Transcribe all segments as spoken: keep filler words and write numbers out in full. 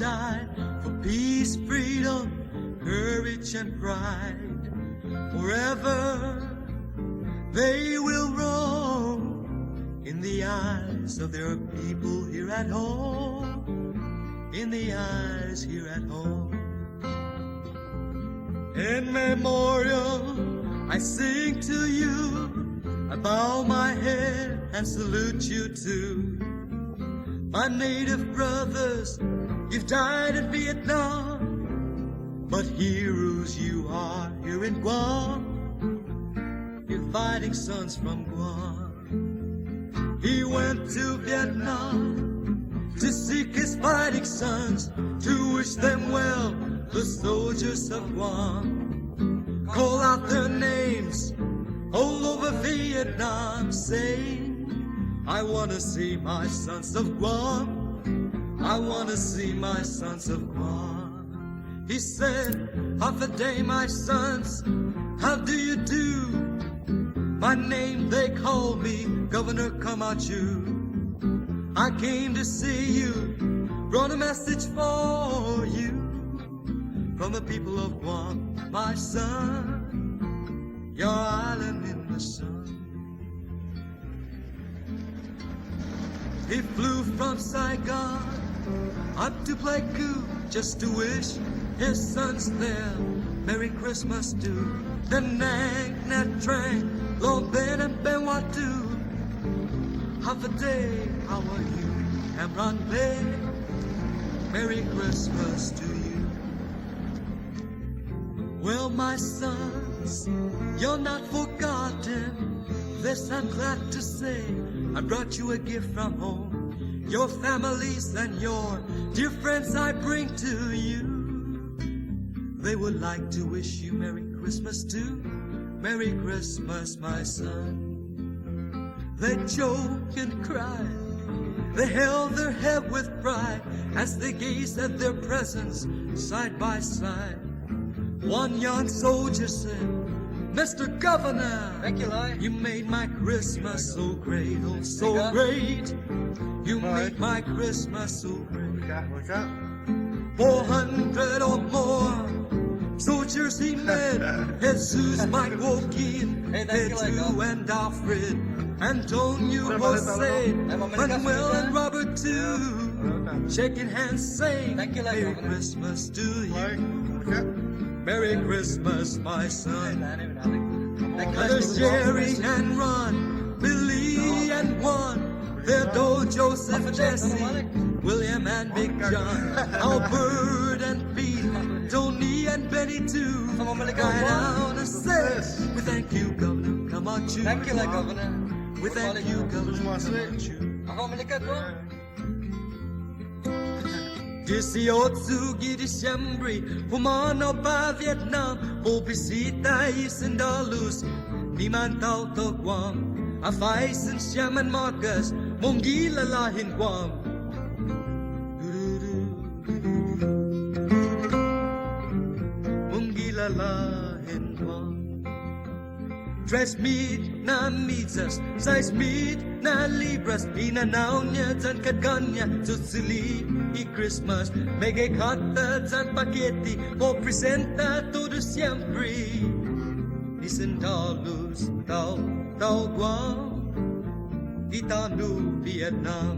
die for peace, freedom, courage, and pride. Forever they will roam in the eyes of their people here at home, in the eyes here at home. In memorial, I sing to you. I bow my head and salute you too. My native brothers, you've died in Vietnam, but heroes you are here in Guam. You're fighting sons from Guam. He went to Vietnam to seek his fighting sons, to wish them well, the soldiers of Guam. Call out their names all over Vietnam, saying, "I wanna see my sons of Guam. I wanna see my sons of Guam." He said, "Håfa adai, my sons, how do you do? My name, they call me Governor Camacho. I came to see you, brought a message for you from the people of Guam, my son, your island in the sun." He flew from Saigon up to Pleiku just to wish his sons there Merry Christmas too. Then Nang, Nha Trang, Luang Prabang and Vanuatu. Håfa adai, how are you? Cam Ranh Bay, Merry Christmas to you. Well, my sons, you're not forgotten. This I'm glad to say, I brought you a gift from home. Your families and your dear friends I bring to you. They would like to wish you Merry Christmas too. Merry Christmas, my son. They choke and cry. They held their head with pride as they gazed at their presents side by side. One young soldier said, "Mister Governor, thank you, Lai, you made my Christmas so great, oh, so great. You made my Christmas so great." Four hundred or more soldiers he met. Jesus, Mike, Joaquin, Pedro, and Alfred, Antonio, Jose, Manuel, and Robert too. Shaking hands, saying, "Merry Christmas to you. Merry Christmas, my son." There's Jerry and Ron, Billy and Juan, Theodore, Joseph, Jesse, William and Big John, Albert and Pete, Tony and Benny too. Right out and say, "We thank you, Governor Camacho. Thank you, Governor. We thank you, Governor Camacho." Disiotsu gi Disyembre, humånao pa Vietnam, bumisita i Santa Luz, ni mantåotao Guam, ha faisen siha manmåkas, mongilalahen Guam. Mongilalahen Guam. Tres mit na miyas, sais mit na libras, hinanao-ña yan katga-ña, susuli i Christmas, meggai kåtta yan paketi, para u presenta todu siempre. Ni Santa Luz, taotao Guam, gi tano' Vietnam.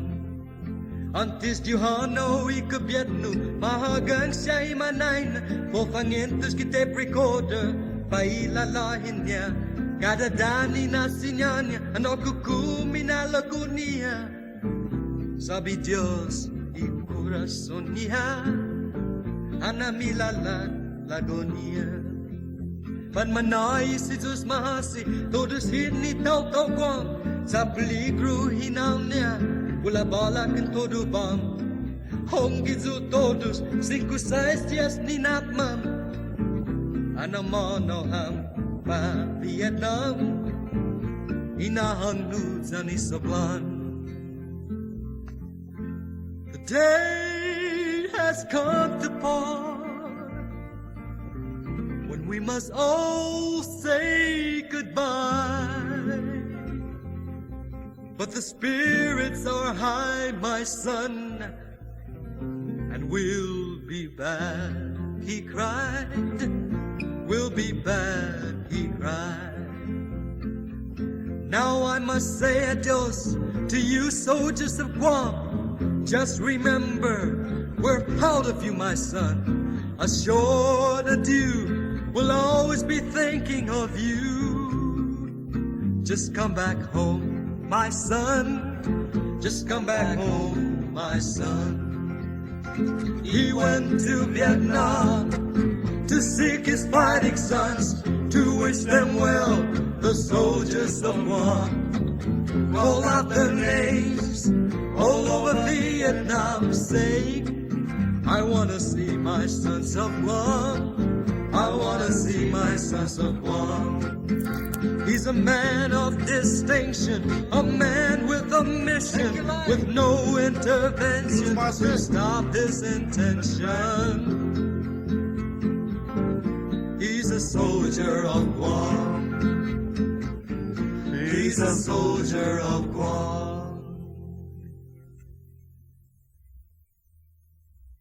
Åntes di hu hånao i gobietno, mahågang siha i mañaina, fåfañentos gi tape recorder, para i lalahen-ña, kada dåña' na siña-ña, annok kuminalago'-ña. Sabi Dios i korason-ña, anai milalalago'-ña. Fanmanå'i si Yu'os Ma'åse', todus hit ni taotao Guam, sa' peligru hinanao-ña, bula bålak yan todu bång. Hongge yu' todus, singko sais dies ni napmam. Anai månao ham pa Vietnam, hinanao-ña yan i sablan. The day has come to part when we must all say goodbye. But the spirits are high, my son, and We'll be back, he cried. We'll be back, he cried. Now I must say adios to you, soldiers of Guam. Just remember, we're proud of you, my son. A short adieu, we'll always be thinking of you. Just come back home, my son. Just come back home, my son. He went to Vietnam to seek his fighting sons, to wish them well, the soldiers of Guam. Call out their names all over Vietnam, say, "I wanna see my sons of Guam. I wanna see my sons of Guam." He's a man of distinction, a man with a mission, with no intervention to stop his intention. He's a soldier of Guam. He's a soldier of Guam.